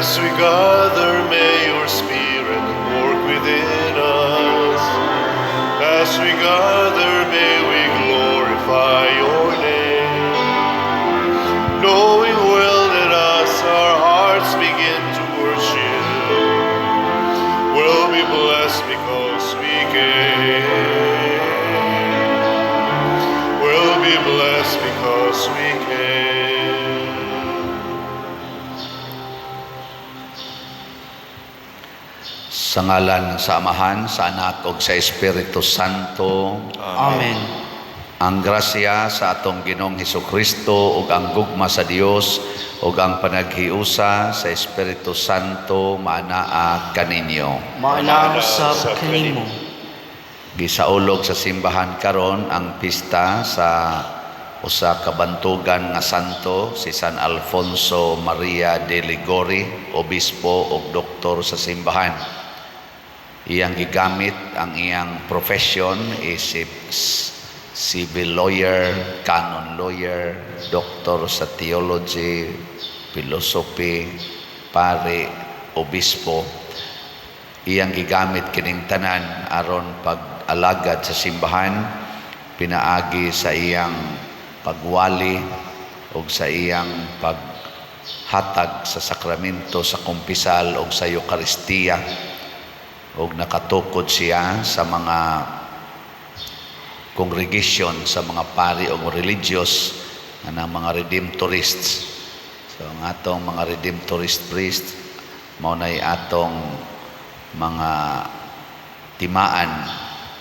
As we gather, may your Spirit work within us. As we gather, may we glorify your name. Knowing well that as our hearts begin to worship, we'll be blessed because we came. We'll be blessed because we came. Sa ngalan sa Amahan, sa Anak ug sa Espiritu Santo. Amen. Ang grasya sa atong Ginoong Hesukristo ug ang gugma sa Dios ug ang panaghiusa sa Espiritu Santo maanaa kaninyo. Maanaa usab kanimo. Gisaulog sa simbahan karon ang pista sa usa ka bantugan nga santo, si San Alfonso Maria de Liguori, obispo ug doktor sa simbahan. Iyang gigamit ang iyang profession isip civil lawyer, canon lawyer, doktor sa theology, philosophy, pare, obispo. Iyang gigamit kining tanan aron pag-alagad sa simbahan, pinaagi sa iyang pagwali ug sa iyang paghatag sa sakramento sa kumpisal ug sa Eukaristiya, ug nakatukod siya sa mga congregation sa mga pari o religious nga mga Redemptorists. So ang atong mga Redemptorist priest, mao nay atong mga timaan,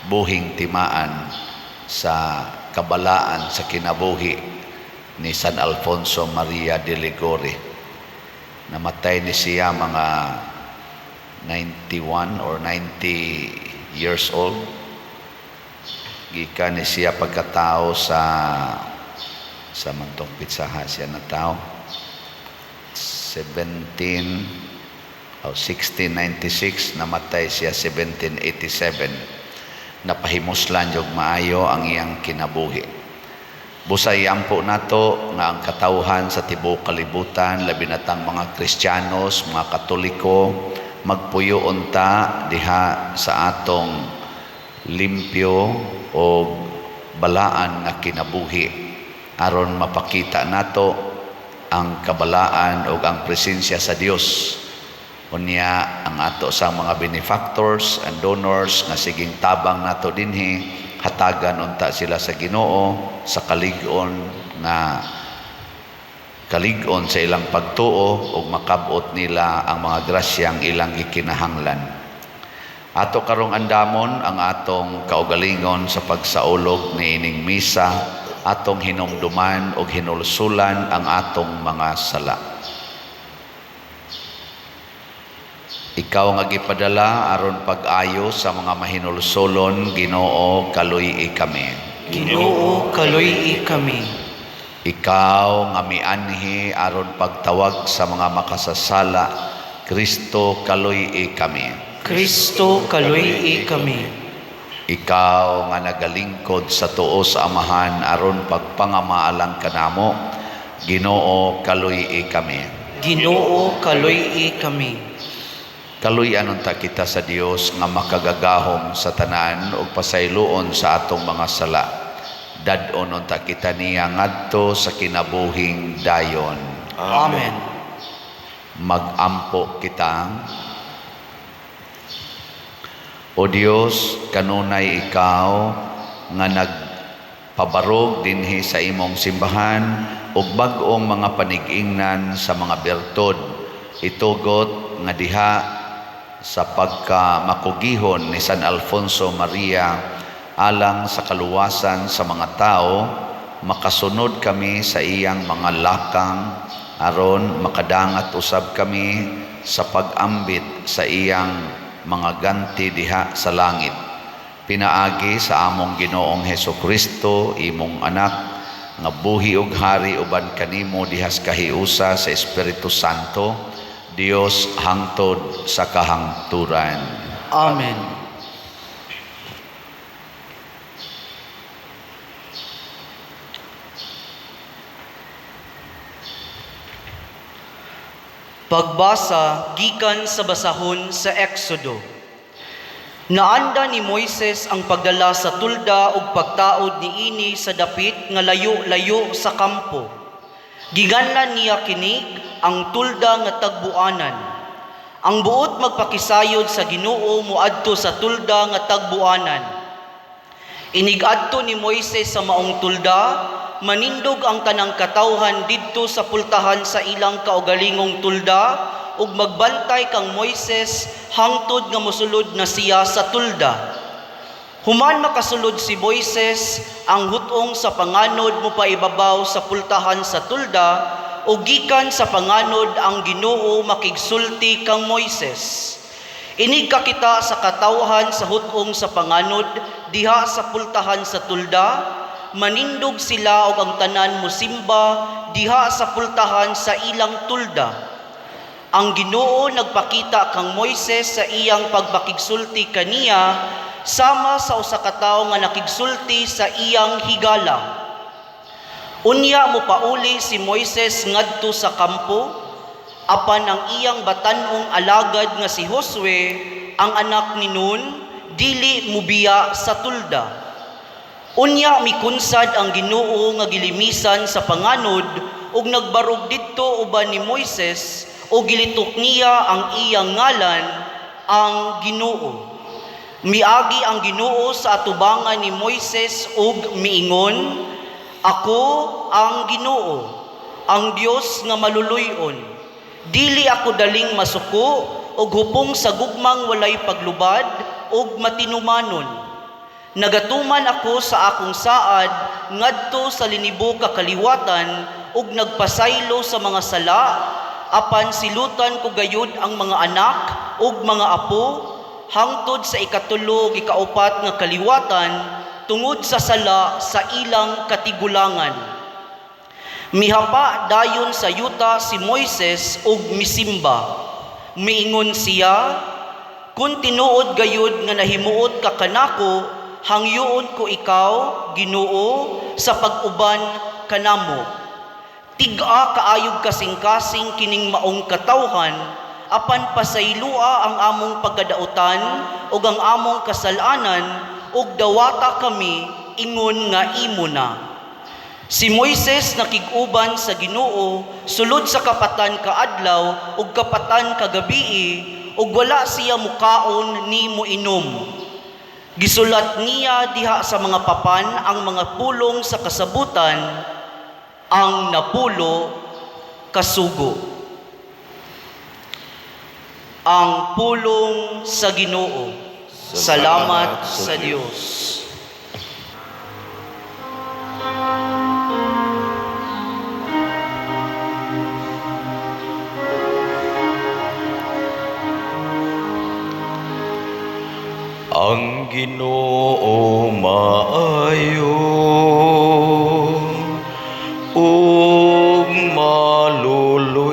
buhing timaan sa kabalaan sa kinabuhi ni San Alfonso Maria de Liguori. Namatay ni siya mga 91 or 90 years old. Gikan ni siya pagkatao sa mantong pitsaha siya na tao. 17 o 1696, namatay siya 1787. Napahimuslan jud maayo ang iyang kinabuhi. Busay ampo nato nga ang katawhan sa tibuok kalibutan, labi na tang mga Kristiyanos, mga Katoliko, magpuyo unta diha sa atong limpyo o balaan nga kinabuhi aron mapakita nato ang kabalaan o ang presensya sa Dios. Unya ang ato sa mga benefactors and donors nga siging tabang nato dinhi, hatagan unta sila sa Ginoo sa kalig-on nga kalig-on sa ilang pagtuo ug makabot nila ang mga grasyang ilang gikinahanglan. Ato karong andamon ang atong kaugalingon sa pagsaulog niining misa, atong hinumduman ug hinulsulan ang atong mga sala. Ikaw nga gipadala aron pag-ayo sa mga mahinulsulon, Ginoo, kaluy-i kami. Ginoo, kaluy-i kami. Ikaw nga mianhi aron pagtawag sa mga makasasala, Kristo, kaluy-i kami. Kristo, kaluy-i kami. Ikaw nga nagalingkod sa tuo sa Amahan aron pagpangamaalang kanamo, Ginoo, kaluy-i kami. Ginoo, kaluy-i kami. Kaluy-an unta kita sa Dios nga makagagahom sa tanan ug pasayloon sa atong mga sala. Dad-on unta kita niya ngadto sa kinabuhing dayon. Amen. Magampo kita. O Dios, kanunay ikaw nga nagpabarog dinhi sa imong simbahan ug bag-ong mga panig-ingnan sa mga bertud, itugot nga diha sa pagkamakugihon ni San Alfonso Maria alang sa kaluwasan sa mga tao, makasunod kami sa iyang mga lakang aron makadangat usab kami sa pag-ambit sa iyang mga ganti diha sa langit. Pinaagi sa among Ginoong Hesukristo, imong anak, nga buhi ug hari uban kanimo dihas kahiusa sa Espiritu Santo, Dios hangtod sa kahangturan. Amen. Pagbasa gikan sa basahon sa Exodo. Naanda ni Moises ang pagdala sa tulda ug pagtaod niini sa dapit nga layo-layo sa kampo. Ginganlan niya kini ang Tolda nga Tagbuanan. Ang buot magpakisayod sa Ginoo moadto sa Tolda nga Tagbuanan. Inig-adto ni Moises sa maong tulda, manindog ang tanang katawhan didto sa pultahan sa ilang kaugalingong tulda ug magbantay kang Moises hangtod nga mosulod na siya sa tulda. Human makasulod si Moises, ang hut-ong sa panganod mopaibabaw sa pultahan sa tulda ug gikan sa panganod ang Ginoo makigsulti kang Moises. Inig kakita sa katawhan sa hut-ong sa panganod diha sa pultahan sa tulda, manindog sila ug ang tanan mosimba diha sa pultahan sa ilang tulda. Ang Ginoo nagpakita kang Moises sa iyang pagpakigsulti kaniya sama sa usa ka tawo nga nakigsulti sa iyang higala. Unya mopauli si Moises ngadto sa kampo, apan ang iyang batan-ong alagad nga si Josue, ang anak ni Nun, dili mubiya sa tulda. Unya mikunsad ang Ginoo nga gilimisan sa panganod ug nagbarog didto uban ni Moises ug gilitok niya ang iyang ngalan, ang Ginoo. Miagi ang Ginoo sa atubangan ni Moises ug miingon, "Ako ang Ginoo, ang Dios nga maluluy-on. Dili ako daling masuko ug hupong sa gugmang walay paglubad ug matinumanon. Nagatuman ako sa akong saad ngadto sa linibo ka kaliwatan ug nagpasaylo sa mga sala, apan silutan ko gayud ang mga anak ug mga apo hangtod sa ikatulo ug ikaupat nga kaliwatan tungod sa sala sa ilang katigulangan." Mihapa dayon sa yuta si Moises ug misimba. Miingon siya, "Kung tinuod gayud nga nahimuot ka kanako, hangyoon ko ikaw, Ginoo, sa pag-uban kanamo. Tig-a kaayog kasing-kasing kining maong katawhan, apan pasaylua ang among pagkadautan ug ang among kasalanan ug dawata kami ingon nga imo na." Si Moises nakig-uban sa Ginoo sulod sa kapatan ka adlaw ug kapatan ka gabii ug wala siya mukaon ni moinom. Gisulat niya diha sa mga papan ang mga pulong sa kasabutan, ang 10 ka sugo. Ang pulong sa Ginoo. Salamat sa Dios. Ang Ginoo maayo ug maluluy-on.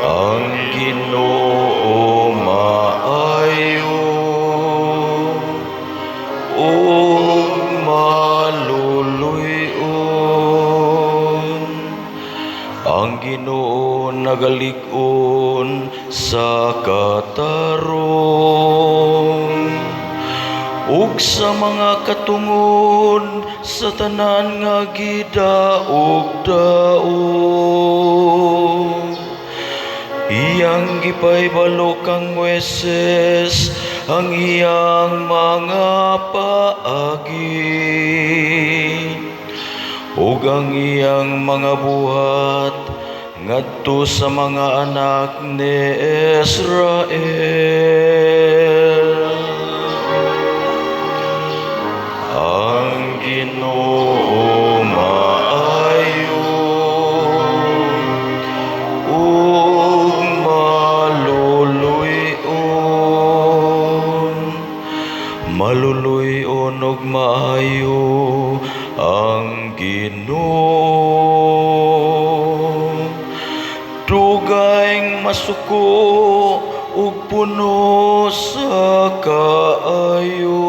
Ang Ginoo maayo ug maluluy-on. Ang Ginoo nagalig-on sa katarong ug sa mga katungon sa tanan nga gidaog-daog. Iyang gipahibalo kang Moises ang iyang mga paagi ug ang iyang mga buhat ngadto sa mga anak ni Israel. Ang Ginoo maayo ug maluluy-on. Maluluy-on ug maayo ang Ginoo. Dugayng masuko ug puno sa kaayo.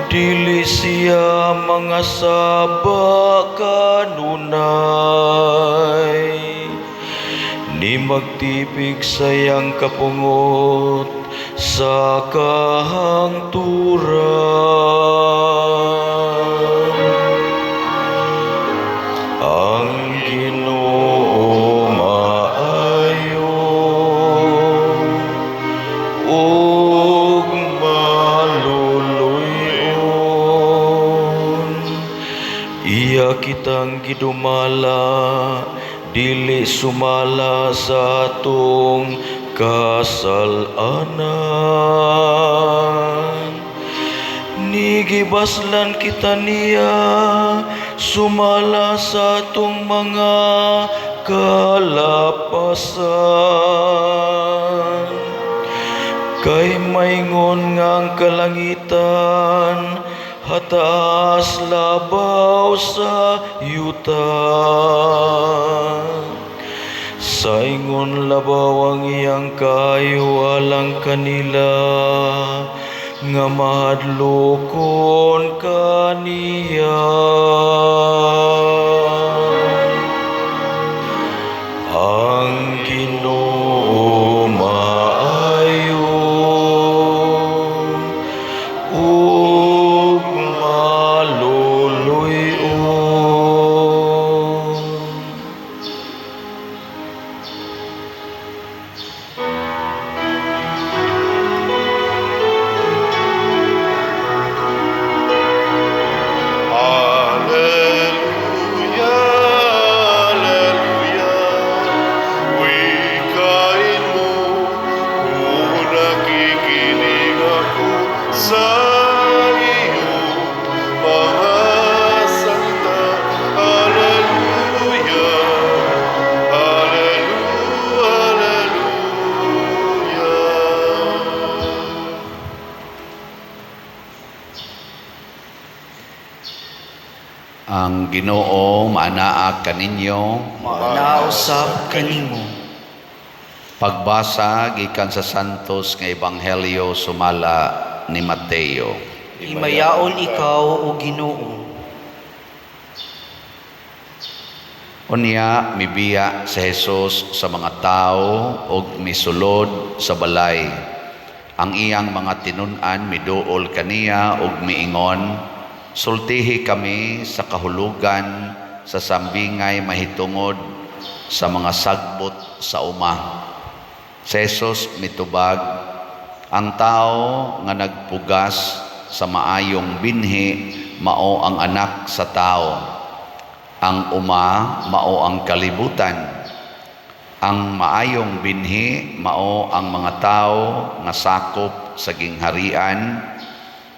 Dili Dili siya mangasaba kanunay, ni magtipig sa iyang kapungot sa kahangturan. Ang Ginoo maayo ug maluluy-on. Iya kitang gidumala dili sumala sa atong kasal-anan. Nigibaslan kita niya sumala sa atong mga kalapasan. Kay maingon nga ang kalangitan hataas labaw sa yuta, saingon labaw ang iyang kaayo alang kanila nga mahadlokon kaniya. Ang Ginoo maayo ug maluluy-on. Alleluia, Alleluia. Wikain mo kung nakikinig ako sa iyong mga salita. Alleluia, Alleluia, Alleluia. Ang Ginoo maanaa kaninyo. Maanaa usab kanimo. Pagbasa gikan sa Santos nga Ebanghelyo sumala ni Mateo. Himayaon ikaw, o Ginoo. Unya mibiya si Jesus sa mga tawo ug misulod sa balay. Ang iyang mga tinun-an miduol kaniya ug miingon, "Sultihi kami sa kahulugan sa sambingay mahitungod sa mga sagbot sa uma." Si Jesus mitubag, "Ang tao nga nagpugas sa maayong binhi mao ang Anak sa Tao. Ang uma mao ang kalibutan. Ang maayong binhi mao ang mga tao nga sakop sa gingharian.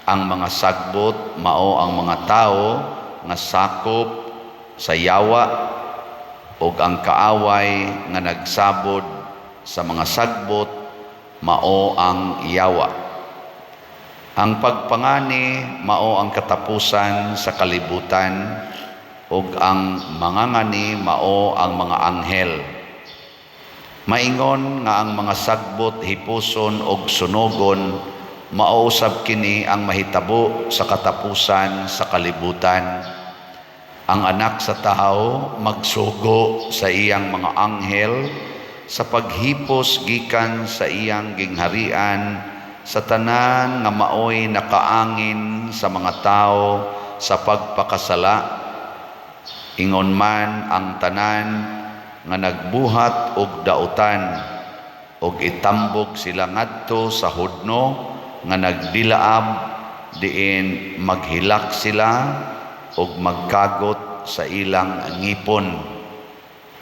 Ang mga sagbot mao ang mga tao nga sakop sa yawa, ug ang kaaway nga nagsabod sa mga sagbot mao ang yawa. Ang pagpangani mao ang katapusan sa kalibutan, ug ang mangangani mao ang mga anghel. Maingon nga ang mga sagbot hipuson og sunogon, mao usab kini ang mahitabo sa katapusan sa kalibutan. Ang Anak sa Tao magsugo sa iyang mga anghel sa paghipos gikan sa iyang gingharian sa tanan nga maoy nakaangin sa mga tao sa pagpakasala, ingon man ang tanan nga nagbuhat og dautan, og itambok sila ngadto sa hudno nga nagdilaab, diin maghilak sila og magkagot sa ilang ngipon.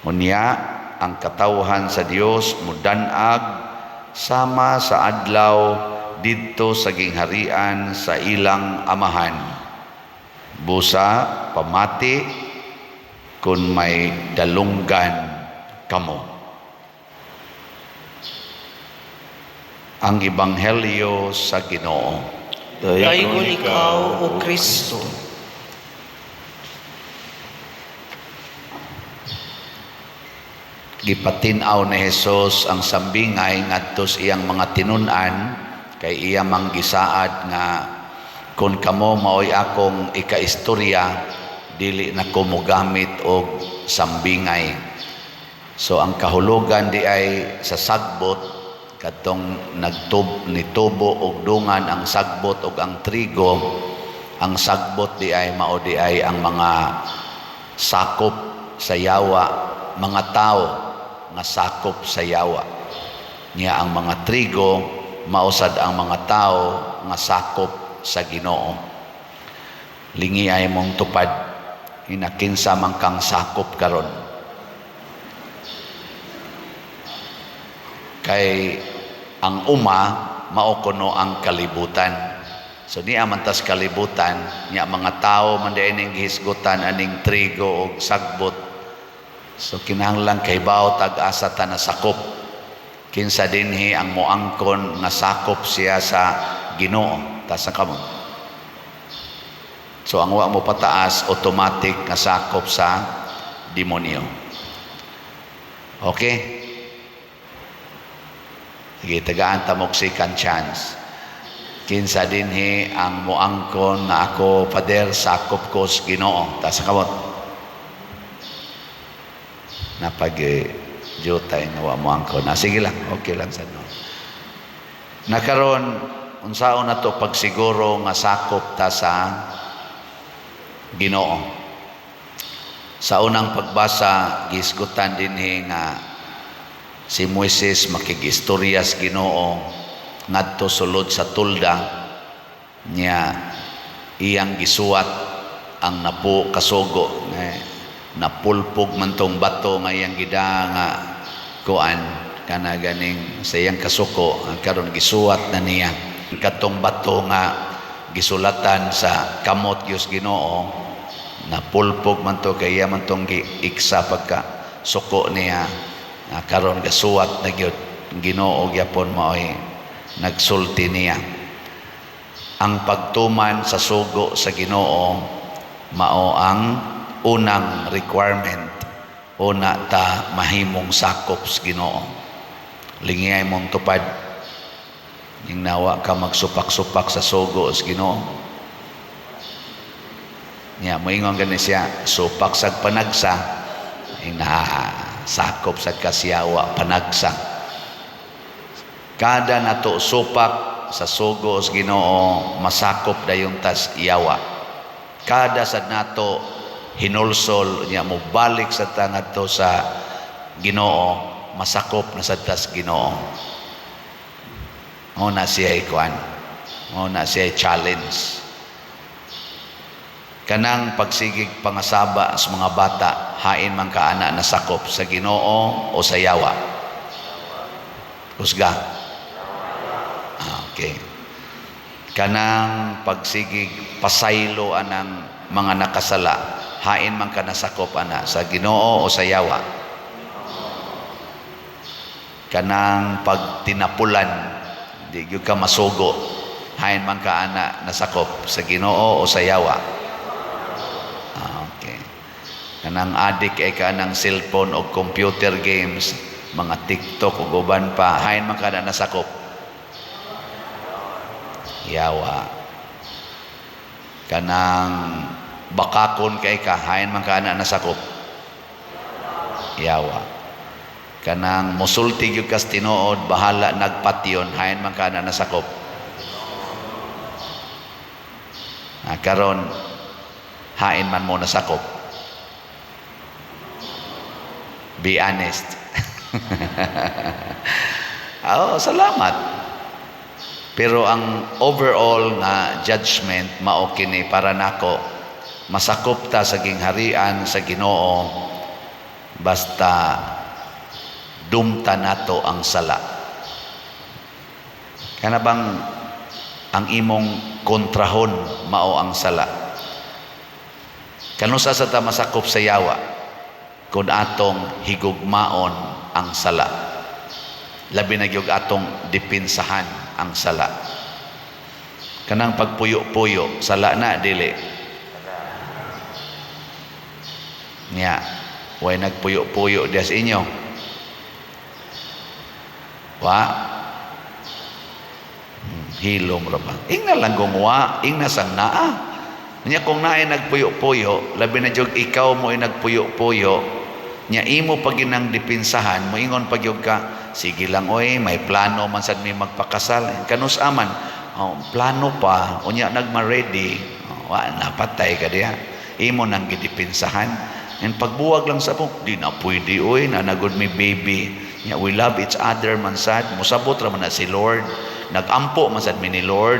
Unya ang katawhan sa Dios mudan-ag sama sa adlaw didto sa gingharian sa ilang amahan. Busa pamati kun may dalunggan kamo." Ang Ebanghelyo sa Ginoo. Daygon ikaw, O Kristo. Gipatin-aw ni Jesus ang sambingay ngadto sa iyang mga tinun-an, kay iya mang gisaad nga Kung kamo maoy akong ikaistorya, dili na ko mogamit og sambingay. So ang kahulugan di ay sa sagbot, katong nagtub nitubo og dungan ang sagbot og ang trigo. Ang sagbot di ay mao di ay ang mga sakop sa yawa, mga tao nga sakop sa yawa. Niya ang mga trigo mausad ang mga tao nga sakop sa Ginoo. Lingi ay mong tupad, inakinsa man kang sakop karon. Kay ang uma mao kuno ang kalibutan. So niya man tas kalibutan, niya mga tao man di ning gihisgutan aning trigo og sagbot. So kinahanglan kay bawo tag-asa ta na sakop. Kinsa dinhi ang moangkon nga sakop siya sa Ginoo, taas ang kamot. So ang wa mo pataas, automatic nga sakop sa demonyo. Okay? Sige, tagaan ta mo second chance. Kinsa dinhi ang moangkon nga ako, Father, sakop ko sa Ginoo. Taas ang kamot. Napag jutay nga wa moangkon. Ah, sige lang, okay lang sa no. Nakaron, unsaon na to pagsiguro nga sakop ta sa Ginoo? Sa unang pagbasa, gisgutan dinhi nga si Moises makigistorya sa Ginoo ngadto sulod sa tulda niya, iyang gisuwat ang napo kasugo, eh, napulpog man tong bato nga iyang gida nga kuan kana ganing sa iyang kasuko. Karon gisuwat na niya katong bato nga gisulatan sa kamot Dios Ginoo. Napulpog man to kay iya man tong giiksa pagka suko niya. Karon gasuwat na gyud, Ginoo gyapon maoy nagsulti niya. Ang pagtuman sa sugo sa Ginoo mao ang unang requirement una ta mahimong sakop sa Ginoo. Lingiyay mong tupad, ing nawa ka magsupak-supak sa sugo sa Ginoo. Nya moingon gani siya, supak sag panagsa, ing sakop sa kasyawa panagsa. Kada nato supak sa sugo sa Ginoo, masakop dayon tas yawa. Kada sad nato hinulsol nya mo balik sa tangadto sa Ginoo, masakop na sad tas Ginoo. Mao na siya ikuan, mao na siya challenge. Kanang pagsigig pangasaba sa mga bata, hain man ka ana nasakop sa Ginoo o sa yawa? Kusga. Ah, okay. Kanang pagsigig pasaylo anang mga nakasala, hain man ka nasakop ana sa Ginoo o sa yawa? Kanang pagtinapulan, di gyud ka masugo, hain man ka ana nasakop sa Ginoo o sa yawa? Ah, okay. Kanang adik ay ka ng cellphone o computer games, mga TikTok o uban pa, hain man ka na nasakop? Yawa. Kanang bakakon kay ka, hain man ka na nasakop? Yawa. Kanang musulti gyud kas tinuod, bahala nagpatyon, hain man ka na nasakop? Ah, karon hain man mo nasakop? Be honest. Oh, salamat. Pero ang overall nga judgment mao kini para nako, masakop ta sa gingharian sa Ginoo basta dumta nato ang sala. Kana bang ang imong kontrahon mao ang sala? Kanusa sa ta masakop sa yawa? Kung atong higugmaon ang sala. Labi na gyud atong dipinsahan ang sala. Kanang pagpuyo-puyo, sala na dili? Nya, way nagpuyo-puyo diya sa inyo? Wa? Hilom ra ba? Ingna lang kung wa, ingna sang naa. Nya kung naay nagpuyo-puyo, labi na jud ikaw mo ay nagpuyo-puyo, nya imo pag ginang dipinsahan, moingon pag gyud ka, "Sige lang oy, may plano man sad mi magpakasal." Kanus aman, "Oh, plano pa, unya nagma-ready." Oh, wa, napatay ka diha. Imo nang gidipinsahan. And pagbuwag lang sa po, "Di na pwede oy, nanagod mi baby." Nya we love each other man sad, musabot ra man na si Lord. Nagampo man sad mi ni Lord.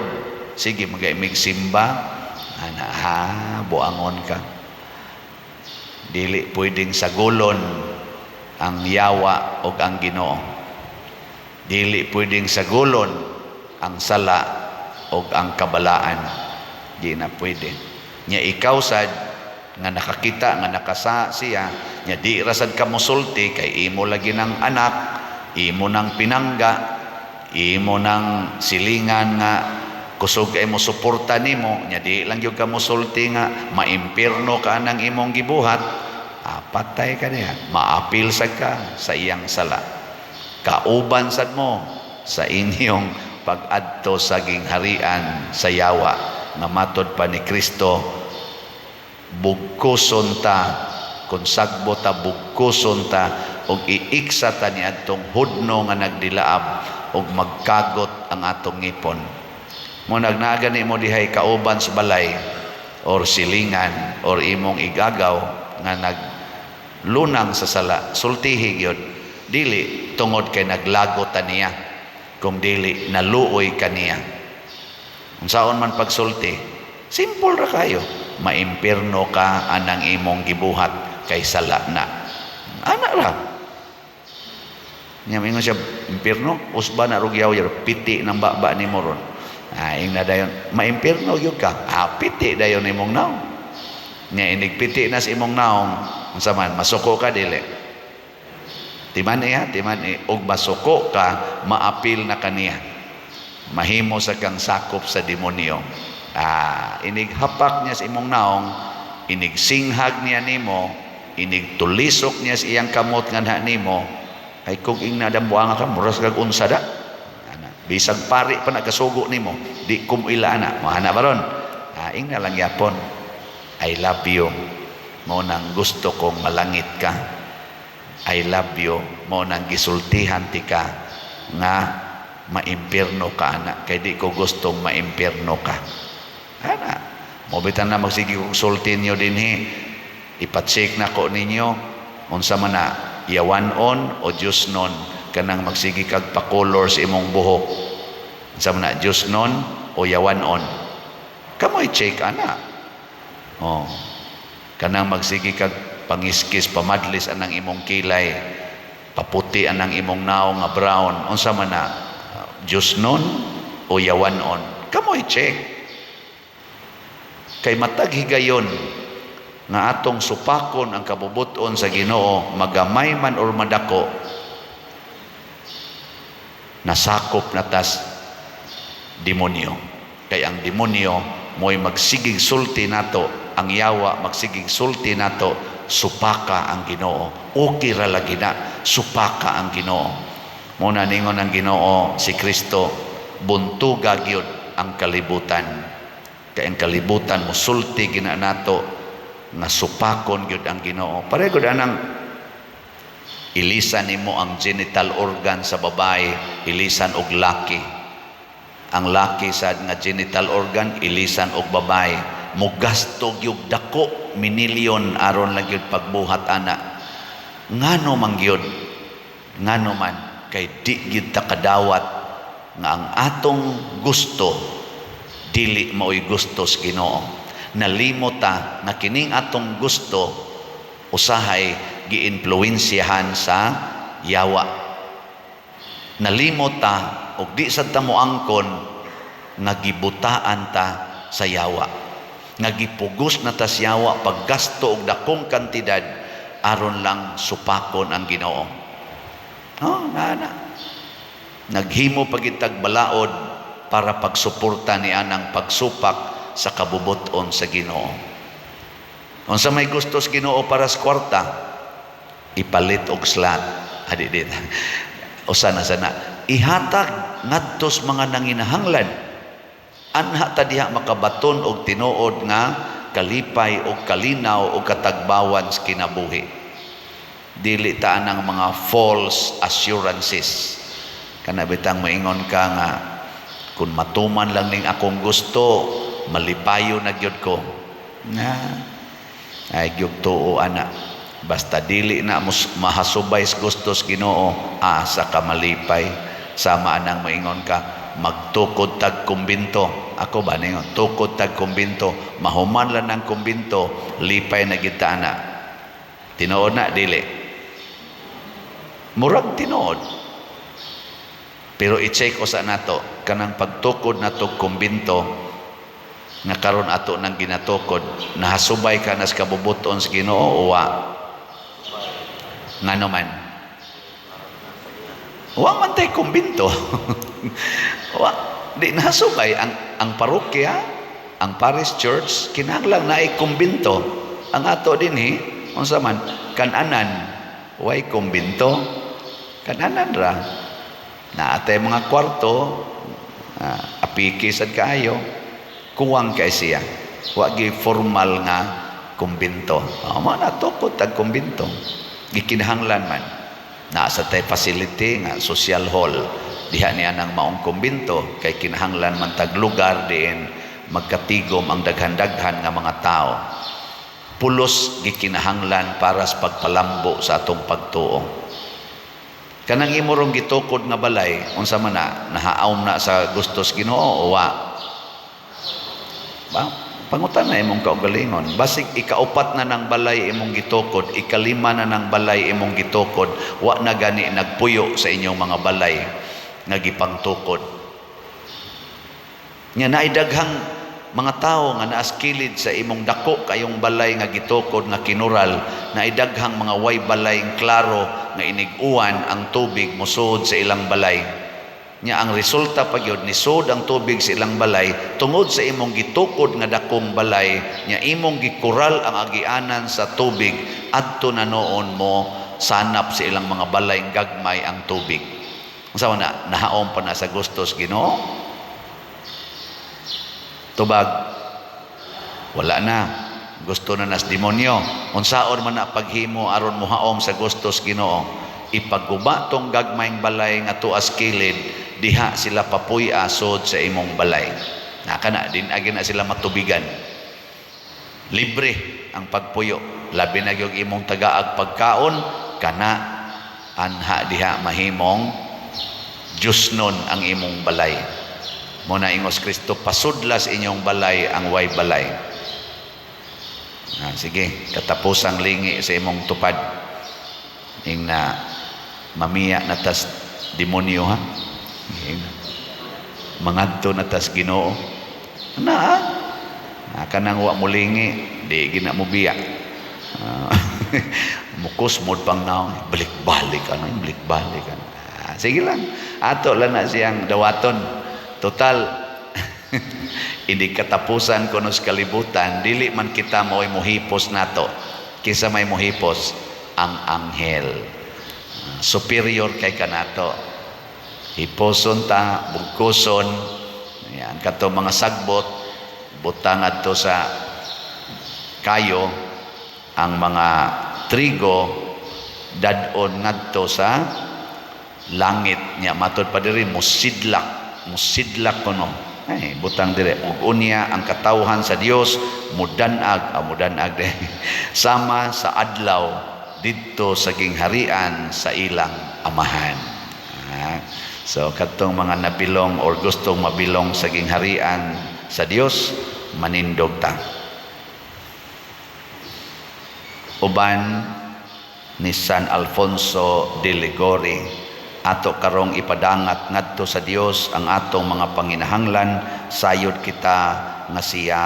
Sige, magaimig simba. Ana, ha, buangon ka. Dili pwedeng sagulon ang yawa og ang Ginoo. Dili pwedeng sagulon ang sala og ang kabalaan. Di na pwede. Nya ikaw sad nga nakakita nga nakasa siya, nya di ra sad ka mosulti kay imo lagi ng anak, imo nang pinangga, imo nang silingan nga kusog kay mo suporta nimo, nya di lang gyud ka mosulti nga maimpirno ka nang imong gibuhat, ah, patay ka niya. Maapil sad ka sa iyang sala. Kauban sad mo sa inyong pag-adto sa gingharian sa yawa nga matod pa ni Kristo, bugkuson ta kung sagbo ta, bugkuson ta og iiksa ta ni adtong hudno nga nagdilaab og magkagot ang atong ngipon mo. Nagnaga ni mo dihay kauban sa balay or silingan or imong igagaw nga naglunang sa sala, sultihi gyud, dili tungod kay naglagot ta niya, kung dili naluoy kaniya. Unsaon man pagsulti, simple ra kayo: "Maimpirno ka anang imong gibuhat kay sala na." Ana ra. Nya mingon siya, "Impirno, usba na rugyaw yer piti ng baba ni mo ron." Ah, ingna dayon, "Maimpirno gyud ka." Ah, piti dayon imong naong. Nya inig piti na sa imong naong, unsa man, masuko ka dili? Timan iya, timan i, og masuko ka, maapil na kaniya. Mahimo sa kang sakop sa demonyo. Ah, inig hapak niya sa imong naong, inig singhag niya nimo, inig tulisok niya sa iyang kamot nga na nimo, ay kung ing nadambuanga ka, muras kag unsa da. Ana, bisag pari pa nagkasugo nimo, di kum ila ana, mahana baron. Ah, ing na lang yapon. "I love you. Mo nang gusto kong malangit ka. I love you. Mo nang gisultihan ti ka nga maimpirno ka ana kay di ko gustong maimpirno ka." Ana, mo bitan na magsige kog sulti niyo dinhi. Ipacheck na ko ninyo unsa man na, yawan-on o Diyos non, kanang magsige kag pa-color sa imong buhok. Unsa man na, Diyos non o yawan-on? Kamo i-check ana. Oh. Kanang magsige kag pangiskis, pamadlis anang imong kilay, paputi anang imong naong nga brown, unsa man na, Diyos non o yawan-on? Kamo i-check. Kay matag higayon nga atong supakon ang kabubuton sa Ginoo, magamay man or madako, nasakop na tas demonyo. Kay ang demonyo mo'y magsigig sulti nato, ang yawa magsigig sulti nato, "Supaka ang Ginoo. Okay ra lagi na, supaka ang Ginoo." Muna ningon ang Ginoo si Kristo, buntuga gyud ang kalibutan. Kay ang kalibutan mosulti gina nato nga supakon gyud ang Ginoo. Pareho gud anang ilisan nimo ang genital organ sa babae, ilisan og laki. Ang laki sad nga genital organ, ilisan og babae. Mugasto gyud dako minilyon aron lang gyud pagbuhat ana. Ngano man gyud? Ngano man kay di gyud ta kadawat nga ang atong gusto dili mao'y gusto sa Ginoo. Nalimot ta nga kining atong gusto usahay giinfluensyahan sa yawa. Nalimot ta og di sad ta moangkon nga gibutaan ta sa yawa. Nga gipugos na ta sa yawa paggasto og dakong kantidad aron lang supakon ang Ginoo. Oh, na na. Naghimo pagitag balaod para pagsuporta ni anang pagsupak sa kabubuton sa Ginoo. Unsa may gusto sa Ginoo para sa kwarta? Ipalit og slot. Adi di. Usa na sana. Ihatag ngadto sa mga nanginahanglan. Anha ta diha makabaton og tinuod nga kalipay og kalinaw og katagbawan sa kinabuhi. Dili ta anang mga false assurances. Kana bitang moingon ka nga kung matuman lang ning akong gusto, malipayo na gyud ko. Na ay gyud tuo ana. Basta dili na mahasubay sa gustos Ginoo, asa ka malipay. Sama anang moingon ka, magtukod tag kumbinto. Ako ba ningon, tukod tag kumbinto, mahuman lang ng kumbinto, lipay na gyud ta ana. Tinuod na dili. Murag tinuod. Pero i-check usa nato kanang pagtukod nato kumbinto nga karon ato nang ginatukod, nahasubay ka nas kabubuton sa Ginoo o wa? Ngano man? Wa man tay kumbinto. Wa di nahasubay ang parokya, ang parish church kinahanglan naay kumbinto. Ang ato dinhi unsa man kananan, way kumbinto. Kananan ra. Naatay mga kwarto, apiki sad kaayo, kuwang kay siya. Wa gi formal nga kumbinto. Mao na tukod tag kumbinto. Gikinahanglan man. Naa sa tay facility nga social hall. Diha niya nang maong kumbinto kay kinahanglan man tag lugar diin magkatigom ang daghan-daghan nga mga tao. Pulos gikinahanglan para sa pagpalambo sa atong pagtuo. Kanang imo rong gitukod nga balay, unsa man na, nahaawm na sa gustos Ginoo o wa? Ba? Pangutan na imong kaugalingon. Basig ikaupat na ng balay imong gitukod, ikalima na ng balay imong gitukod, wa na gani nagpuyo sa inyong mga balay nga gipangtukod. Nya naay daghang mga tawo nga naas kilid sa imong dako kayong balay nga gitukod nga kinural, naay daghang mga way balay klaro nga inig-uwan ang tubig mosud sa ilang balay. Nya ang resulta pa gyud, nisud ang tubig sa ilang balay tungod sa imong gitukod nga dakong balay, nya imong gikural ang agianan sa tubig adto na noon mo sanap sa ilang mga balay gagmay ang tubig. Unsa man na, nahaom pa na sa gustos Ginoo? Tubag, wala na. Gusto na nas demonyo. Unsaon man na paghimo aron mohaom sa gustos Ginoo? Ipagguba tong gagmayng balay nga tuas kilid, diha sila papuy-a sud sa imong balay. Naka na din agi na sila matubigan. Libre ang pagpuyo. Labi na gyud imong tagaag pagkaon kana anha diha mahimong Diyos nun ang imong balay. Mo na ingos Kristo, pasudlas inyong balay ang way balay. Sige, katapusang lingi sa imong tupad. Ing na mamiya na tas demonyo ha. Ing mangadto na tas Ginoo. Na ha? Kanang wa mo lingi, di gina mo biya. Mukusmod pang naong, balik-balik ano, balik-balik ano. Sige lang, ato lang na siyang dawaton. Total, hindi katapusan kuno sa kalibutan, dili man kita mo'y muhipos nato. Kisa may muhipos, ang anghel. Superior kay kanato. Hiposon ta, bugkoson, yan, kato mga sagbot, butang adto sa kayo, ang mga trigo, dadon ngadto sa langit niya. Matod pa diri, musidlak, musidlak kuno. Ay, butang dire ug unya ang katawhan sa Dios mudanag, mudanag de sama sa adlaw didto sa gingharian sa ilang amahan. So kadtong mga nabilong or gustong mabilong sa gingharian sa Dios, manindog ta. Uban ni San Alfonso de Liguori, ato karong ipadangat ngadto sa Dios ang atong mga panginahanglan, sayod kita nga siya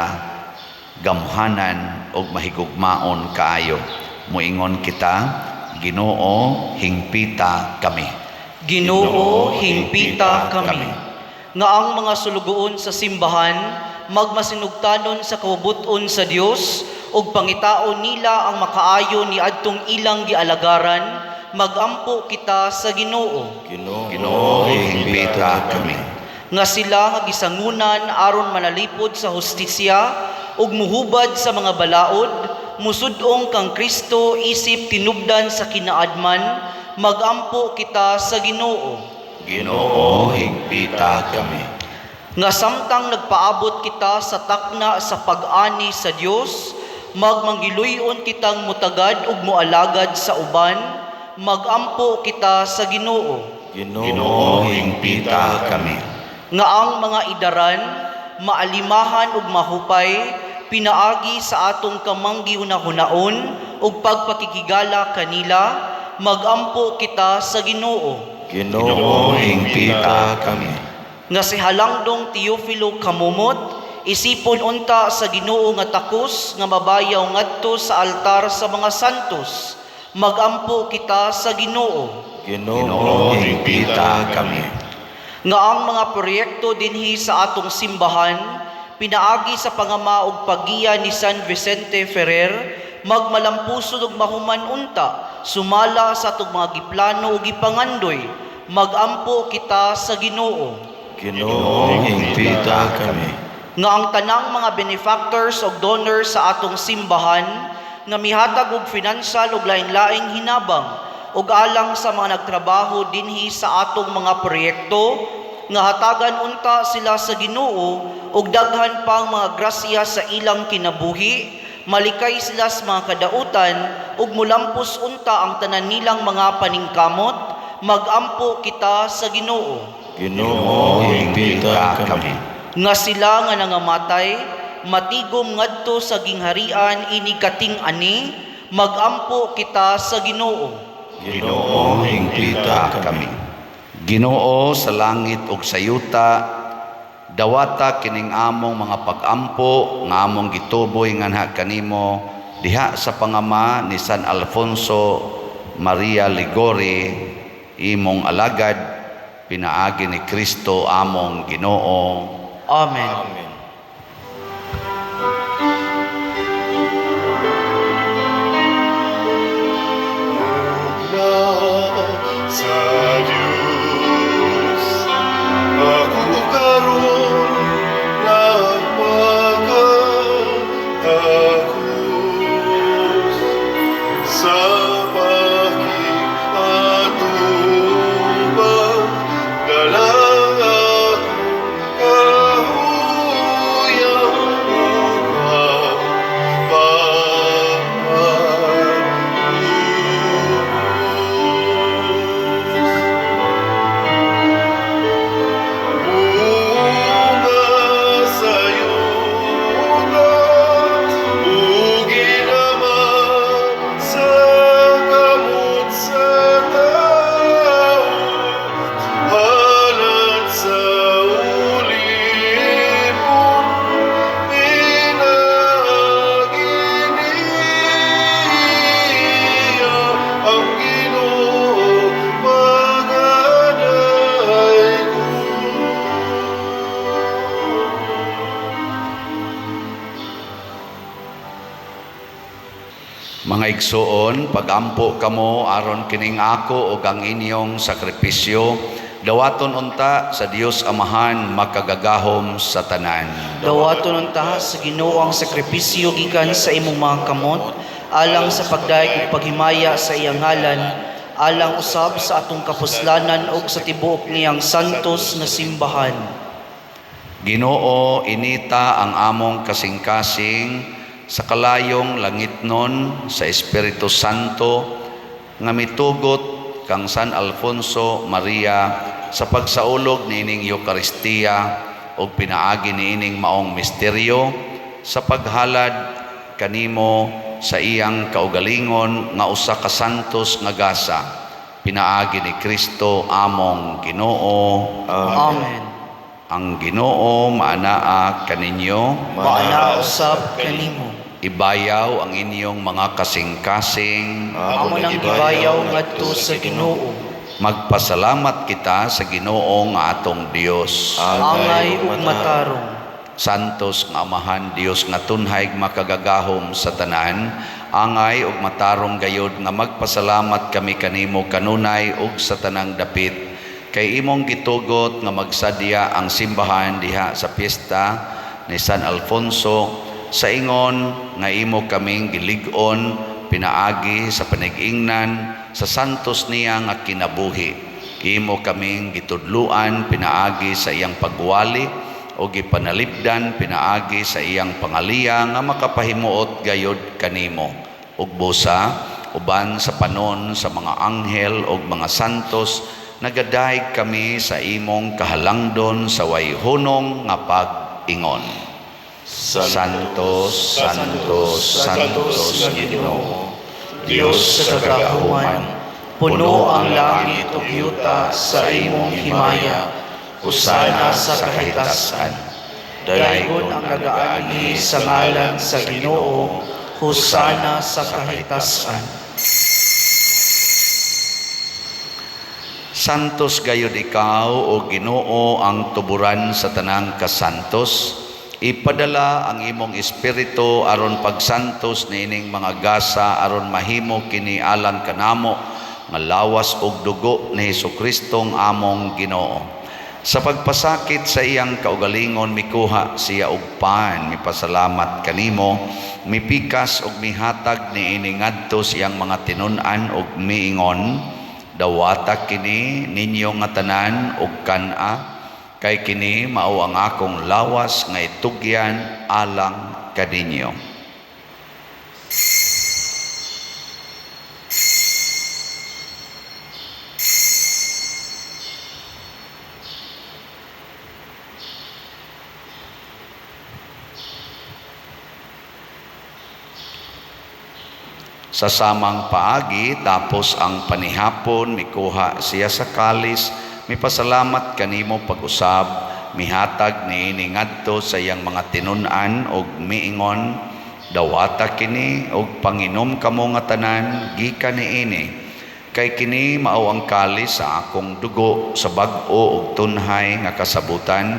gamhanan ug mahigugmaon kaayo. Moingon kita, Ginoo, hingpita kami. Ginoo, hingpita kami. Nga ang mga sulugoon sa simbahan magmasinugtanon sa kabubut-on sa Dios ug pangitaon nila ang makaayo ni adtong ilang gialagaran, magampo kita sa Ginoo. Ginoo, Ginoo, hingpita kami. Nga sila nga gisangunan aron manalipod sa hustisya ug muhubad sa mga balaod, musud-ong kang Kristo isip tinubdan sa kinaadman, magampo kita sa Ginoo. Ginoo, higpita kami. Nga samtang nagpaabot kita sa takna sa pag-ani sa Dios, magmanggiluyon kitang mutagad ug moalagad sa uban, magampo kita sa Ginoo. Ginoo, higpita kami. Nga ang mga idaran maalimahan ug mahupay pinaagi sa atong kamanggihuna-hunaon ug pagpakigigala kanila, magampo kita sa Ginoo. Ginoo, higpita kami. Nga si Halangdong Teofilo Camomot isipon unta sa Ginoo nga takos nga mabayaw ngadto sa altar sa mga santos, magampo kita sa Ginoo. Ginoo, higpita kami. Nga ang mga proyekto dinhi sa atong simbahan pinaagi sa pangama ug paggiya ni San Vicente Ferrer magmalampuson ug mahuman unta sumala sa atong mga giplano ug gipangandoy, magampo kita sa Ginoo. Ginoo, higpita kami. Nga ang tanang mga benefactors ug donors sa atong simbahan nga mihatag og financial ug lain-laing hinabang ug alang sa mga nagtrabaho dinhi sa atong mga proyekto, nga hatagan unta sila sa Ginoo ug daghan pang mga grasya sa ilang kinabuhi, malikay sila sa mga kadautan ug mulampos unta ang tanan nilang mga paningkamot, magampo kita sa Ginoo. Ginoo, higpita kami. Nga sila nga nangamatay matigom ngadto sa gingharian ini kating-ani, magampo kita sa Ginoo. Ginoo, higpita kami. Ginoo sa langit ug sa yuta, dawata kining among mga pag-ampo nga among gituboy nganha kanimo diha sa pangama ni San Alfonso Maria Liguori, imong alagad, pinaagi ni Kristo among Ginoo. Amen. Amen. Na sa Diyos, ako karon nagpakatakos sa pakig-atubang, dala akong kahuyang upang pagpalugos. Bunga sa yuta, ug ginaman sa kamot sa tao, halad sa ulipon, pinaagi niya ang Ginoo magadaygon. Mga igsoon, pagampo kamo aron kining ako ug ang inyong sakripisyo dawaton unta sa Dios Amahan makagagahom sa tanan. Dawaton unta sa Ginoo ang sakripisyo gikan sa imong mga kamot alang sa pagdayeg ug paghimaya sa iyang ngalan, alang usab sa atong kapuslanan ug sa tibuok niyang santos nga simbahan. Ginoo, inita ang among kasing-kasing sa kalayong langitnon sa Espiritu Santo nga mitugot kang San Alfonso Maria sa pagsaulog niining Eukaristiya ug pinaagi niining maong misteryo sa paghalad kanimo sa iyang kaugalingon nga usa ka santos nga gasa, pinaagi ni Kristo among Ginoo. Amen. Ang Ginoo maanaa kaninyo. Maanaa usab kanimo. Ibayaw ang inyong mga kasing-kasing. Amo nang gibayaw ngadto sa Ginoo. Magpasalamat kita sa Ginoo nga atong Dios. Angay ug matarong. Santos nga Amahan, Dios nga tunhay makagagahom sa tanan, angay ug matarong gayod nga magpasalamat kami kanimo kanunay ug sa tanang dapit. Kay imong gitugot nga magsadya ang simbahan diha sa piyesta ni San Alfonso sa ingon nga imo kaming gilig-on pinaagi sa panig-ingnan sa santos niya nga kinabuhi. Imo kaming gitudluan pinaagi sa iyang pagwali o gipanalipdan pinaagi sa iyang pangaliya nga makapahimuot gayod kanimo. Ug busa uban sa panon sa mga anghel ug mga santos, nagadayeg kami sa imong kahalangdon sa way hunong nga pag-ingon. Santo, Santo, Santos Ginoo, Dios sa kagahuman, puno ang langit ug yuta sa imong himaya. Hosana sa kahitasan. Daygon ang nagaanhi sa ngalan sa Ginoo. Hosana sa kahitasan. Santos gayud ikaw, o Ginoo, ang tuburan sa tanang kasantos. Ipadala ang imong espiritu aron pagsantos niining mga gasa aron mahimo kini alang kanamo nga lawas ug dugo ni Hesus-Kristong among Ginoo. Sa pagpasakit sa iyang kaugalingon, mikuha siya og pan, mipasalamat kanimo, mipikas ug mihatag niini ngadto sa iyang mga tinun-an ug miingon, "Dawata kini ninyo nga tanan ug kan-a, kay kini mao ang akong lawas nga itugyan alang kaninyo." Sa samang paagi, tapos ang panihapon, mikuha siya sa kalis, mipasalamat kanimo pag-usab, mihatag niini ngadto sa iyang mga tinun-an og miingon, "Dawata kini og panginom kamo nga tanan gikan niini, kay kini mao ang kalis sa akong dugo sa bag-o ug tunhay nga kasabutan,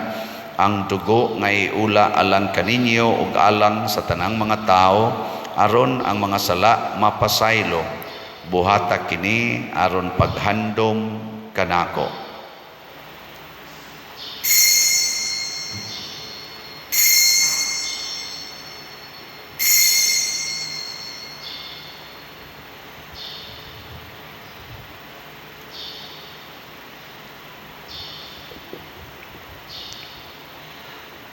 ang dugo nga iula alang kaninyo ug alang sa tanang mga tawo aron ang mga sala mapasaylo. Buhata kini aron paghandom kanako."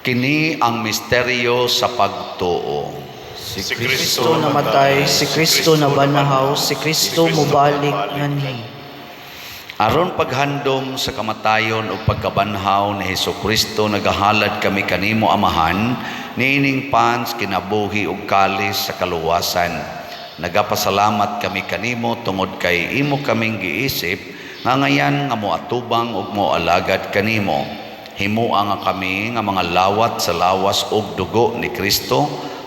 Kini ang misteryo sa pagtuo. Si Kristo namatay, si Kristo nabanahaw, si Kristo mobalik nganhi. Aron paghandom sa kamatayon ug pagkabanhaw ni Hesukristo, nagahalad kami kanimo, Amahan, niining pans kinabuhi ug kalis sa kaluwasan. Nagapasalamat kami kanimo tungod kay imo kaming giisip nga ngayan nga moatubang ug moalagad kanimo. Himoa nga kami nga mga lawat sa lawas ug dugo ni Kristo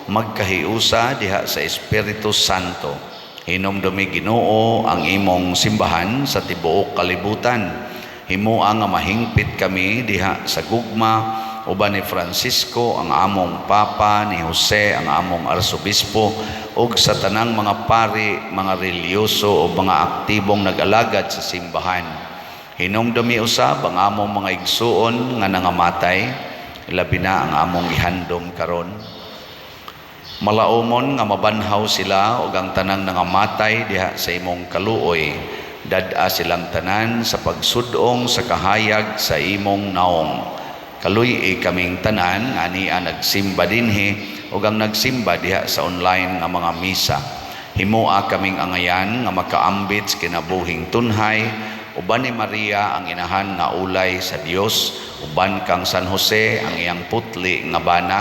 magkahiusa diha sa Espiritu Santo. Hinumdumi, Ginoo, ang imong simbahan sa tibuok kalibutan. Himoa nga mahingpit kami diha sa gugma uban ni Francisco ang among Papa, ni Jose ang among Arsobispo, ug sa tanang mga pari, mga relihiyoso o mga aktibong nag-alagad sa simbahan. Hinumdumi usab ang among mga igsuon nga nangamatay, labi na ang among gihandom karon. Malaumon nga mabanhaw sila ug ang tanang nangamatay diha sa imong kaluoy. Dad-a silang tanan sa pagsudong sa kahayag sa imong naong. Kaluy-i kaming tanan nga ania nagsimba dinhi ug ang nagsimba diha sa online nga mga misa. Himoa kaming angayan nga makaambit sa kinabuhing tunhay uban ni Maria ang inahan nga ulay sa Dios, uban kang San Jose ang iyang putli nga bana,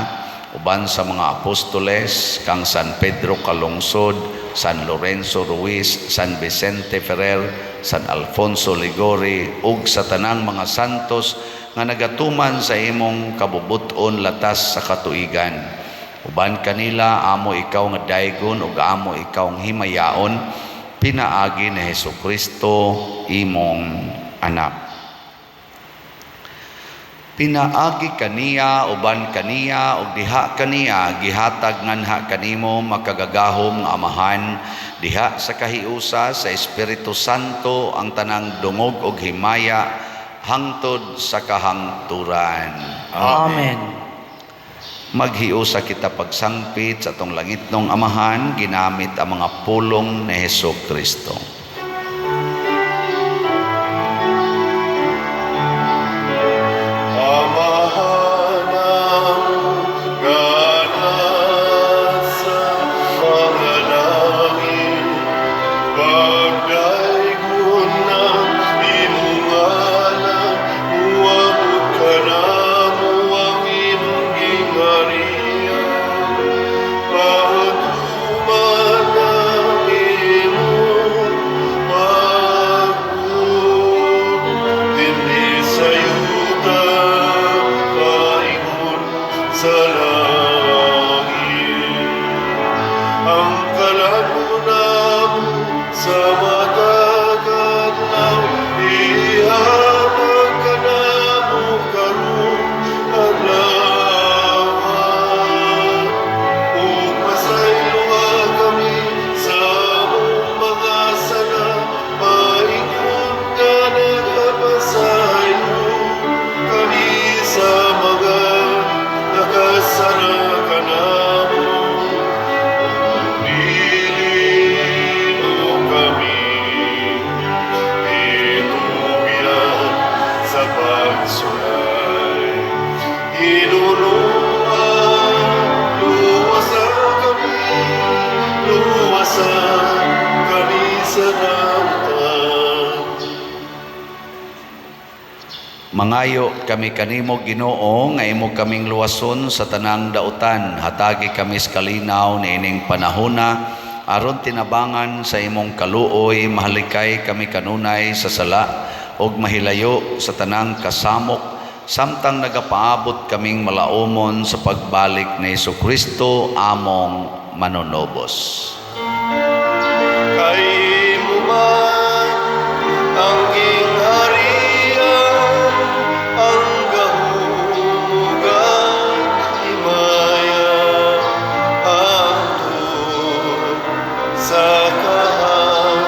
uban sa mga apostoles kang San Pedro Calungsod, San Lorenzo Ruiz, San Vicente Ferrer, San Alfonso Liguori, ug sa tanang mga santos nga nagatuman sa imong kabubut-on latas sa katuigan. Uban kanila amo ikaw nga daygon ug amo ikaw nga himayaon pinaagi ni Hesukristo imong anak. Pinaagi kaniya, uban kaniya, ug diha kaniya, gihatag nganha kanimo, makagagahom nga Amahan, diha sa kahiusa sa Espiritu Santo, ang tanang dungog og himaya hangtod sa kahangturan. Amen. Maghiusa kita pagsangpit sa atong langitnong Amahan ginamit ang mga pulong ni Hesus Kristo. Amahan nga nasa mga langit, pagdaygon ang imong ngalan, muabot kanamo ang imong gingharian. Patuman ang imong pagbuot dinhi sa yuta paingon sa langit. Ang kalan-on namo sa matag adlaw, ihatag kanamo karong adlaw. Ug pasayloa kami sa among mga sala, paingon nga nagapasaylo kami sa mga nakasala kanamo. Dili mo kami itugyan sa pagsulay. Hinulungan, luwasa kami, luwasa kami sa dautan. Mangayo kami kanimo, Ginoo, nga imo kaming luwason sa tanang dautan. Hatagi kami sa kalinaw niining panahona aron tinabangan sa imong kaluoy mahalikay kami kanunay sa sala ug mahilayo sa tanang kasamok samtang nagapaabot kaming malaumon sa pagbalik ni Kristo among manunobos. Kay imo man ang gingharian, ang gahom ug ang himaya, hangtod sa kahangturan.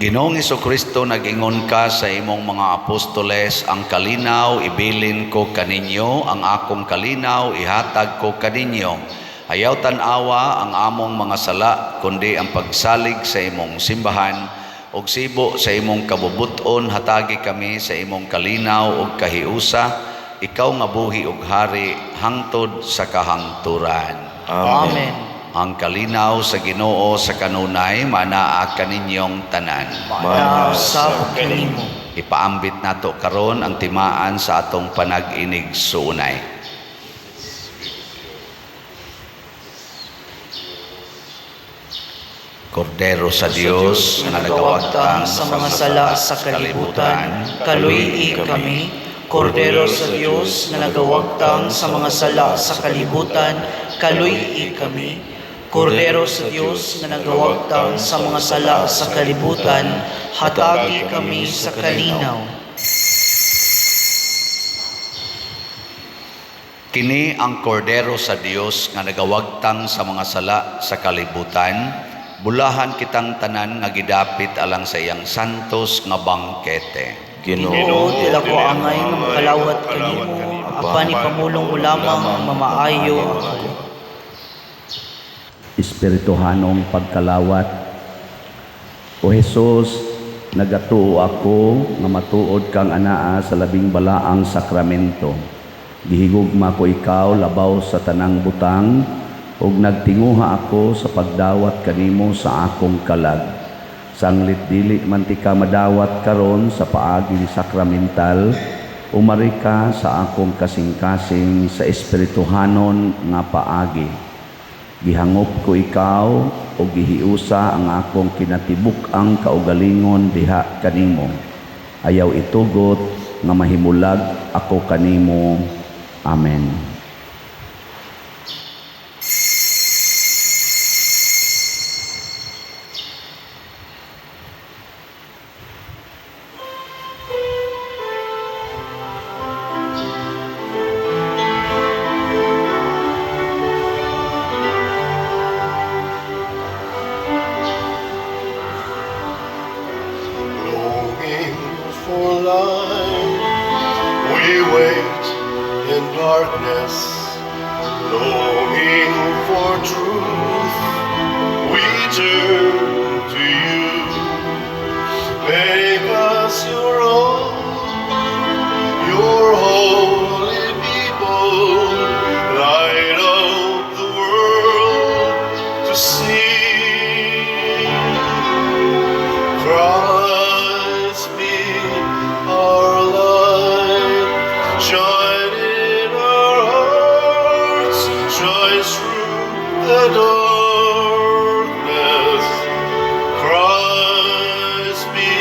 Ginoong Kristo, nag-ingon ka sa imong mga apostoles, "Ang kalinaw ibilin ko kaninyo, ang akong kalinaw ihatag ko kaninyo." Ayaw tan-awa ang among mga sala, kundi ang pagsalig sa imong simbahan, ug sibo sa imong kabubut-on hatagi kami sa imong kalinaw ug kahiusa, ikaw nga buhi ug hari hangtod sa kahangturan. Amen. Ang kalinaw sa Ginoo sa kanunay manaa kaninyong tanan. Maana usab kanimo. Ipaambit nato karon ang timaan sa atong panag-inig suunay. Kordero sa Dios nga nagawagtang sa mga sala sa kalibutan, kaluy-i kami. Kordero sa Dios nga nagawagtang sa mga sala sa kalibutan, kaluy-i kami. Kordero sa Dios nga nagawagtang sa mga sala sa kalibutan, hatagi kami sa kalinaw. Kini ang Kordero sa Dios nga nagawagtang sa mga sala sa kalibutan. Bulahan kitang tanan nga gidapit alang sa iyang santos nga bangkete. Ginoo, dili ako angay nga makalawat kanimo, apan ipamulong mo lamang, mamaayo ako. Espirituhanong pagkalawat. O Hesus, nagatuo ako nga matuod kang anaa sa labing balaang sakramento. Gihigugma ko ikaw labaw sa tanang butang ug nagtinguha ako sa pagdawat kanimo sa akong kalag. Sanglit dili man tika madawat karon sa paaging sakramental, umari ka sa akong kasing-kasing sa espirituhanon nga paagi. Gihangop ko ikaw o gihiusa ang akong kinatibuk-ang kaugalingon diha kanimo. Ayaw itugot nga mahimulag ako kanimo. Amen. turn to you. Make us your own, your holy people, light of the world to see. Christ be our light, shine in our hearts, shine through the darkness. Christ be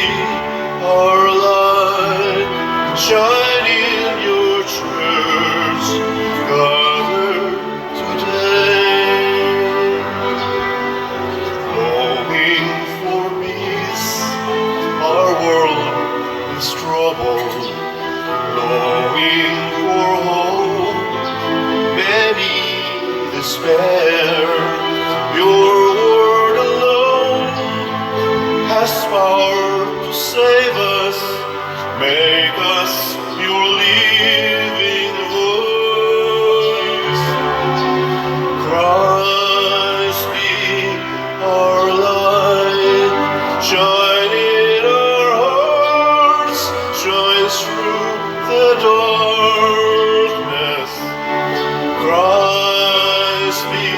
our light, shine in your church, gathered today. Longing for peace, our world is troubled. Longing for hope, many despair. Your word alone has power to save us. Make us your living voice. Christ be our light, shine in our hearts, shine through the darkness. Christ be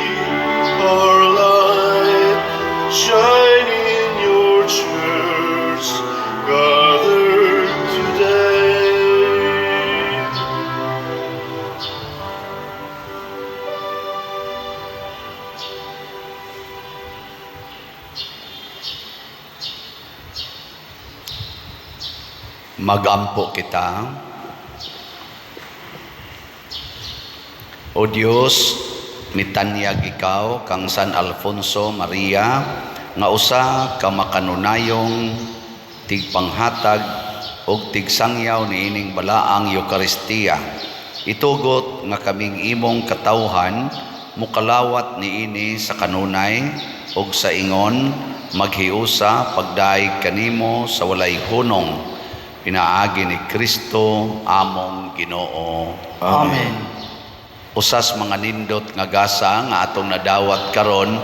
our light, shine in your church, gathered today. Magampo kita. O Dios, mitanyag ikaw kang San Alfonso Maria nga usa ka makanunayong tigpanghatag og tigsangyaw niining balaang Eukaristiya. Itugot nga kaming imong katawhan mukalawat niini sa kanunay ug sa ingon maghiusa pagdayeg kanimo sa walay hunong, pinaagi ni Kristo among Ginoo. Amen. Usas mga nindot nga gasa nga atong nadawat karon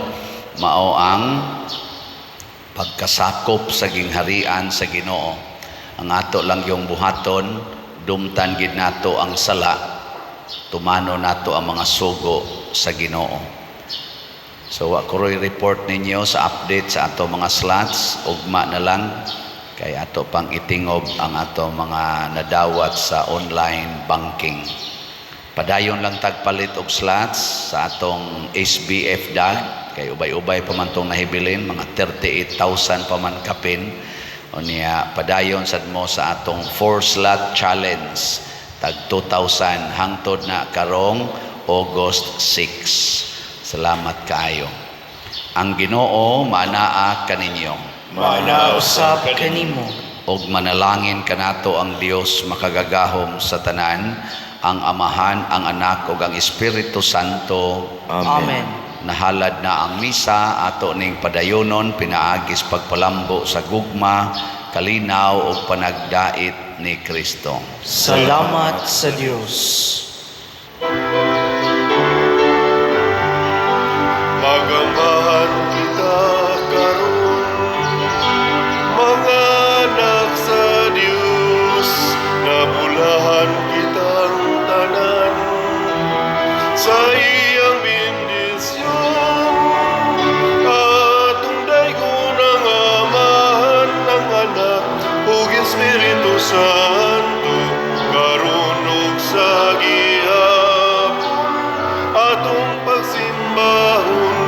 mao ang pagkasakop sa gingharian sa Ginoo. Ang ato lang yung buhaton, dumtan gid nato ang sala, tumano nato ang mga sugo sa Ginoo. So wa ko ro'y report ninyo sa update sa ato mga slots, ugma na lang kay ato pang itingob ang ato mga nadawat sa online banking. Padayon lang tagpalit og slots sa atong SBF DAG kay ubay-ubay pa man tong nahibilin, mga 38,000 pa man kapin. Unya padayon sad mo sa atong 4 slot challenge tag 2,000 hangtod na karong August 6. Salamat kaayo. Ang Ginoo maanaa kaninyo. Maanaa Usab kanimo. Og manalangin kanato ang Dios makagagahom sa tanan, ang Amahan, ang Anak ug ang Espiritu Santo. Amen. Amen. Nahalad na ang misa ato ning padayonon pinaagis pagpalambo sa gugma, kalinaw ug panagdait ni Kristo. Salamat sa Dios. Magambahan kita karon, mga anak sa Dios, nabulahan kitang tanan sa iyang bendisyon. Atong daygon ang Amahan, ang Anak ug Espiritu Santo, karon ug sa gihapon atong pagsimbahon.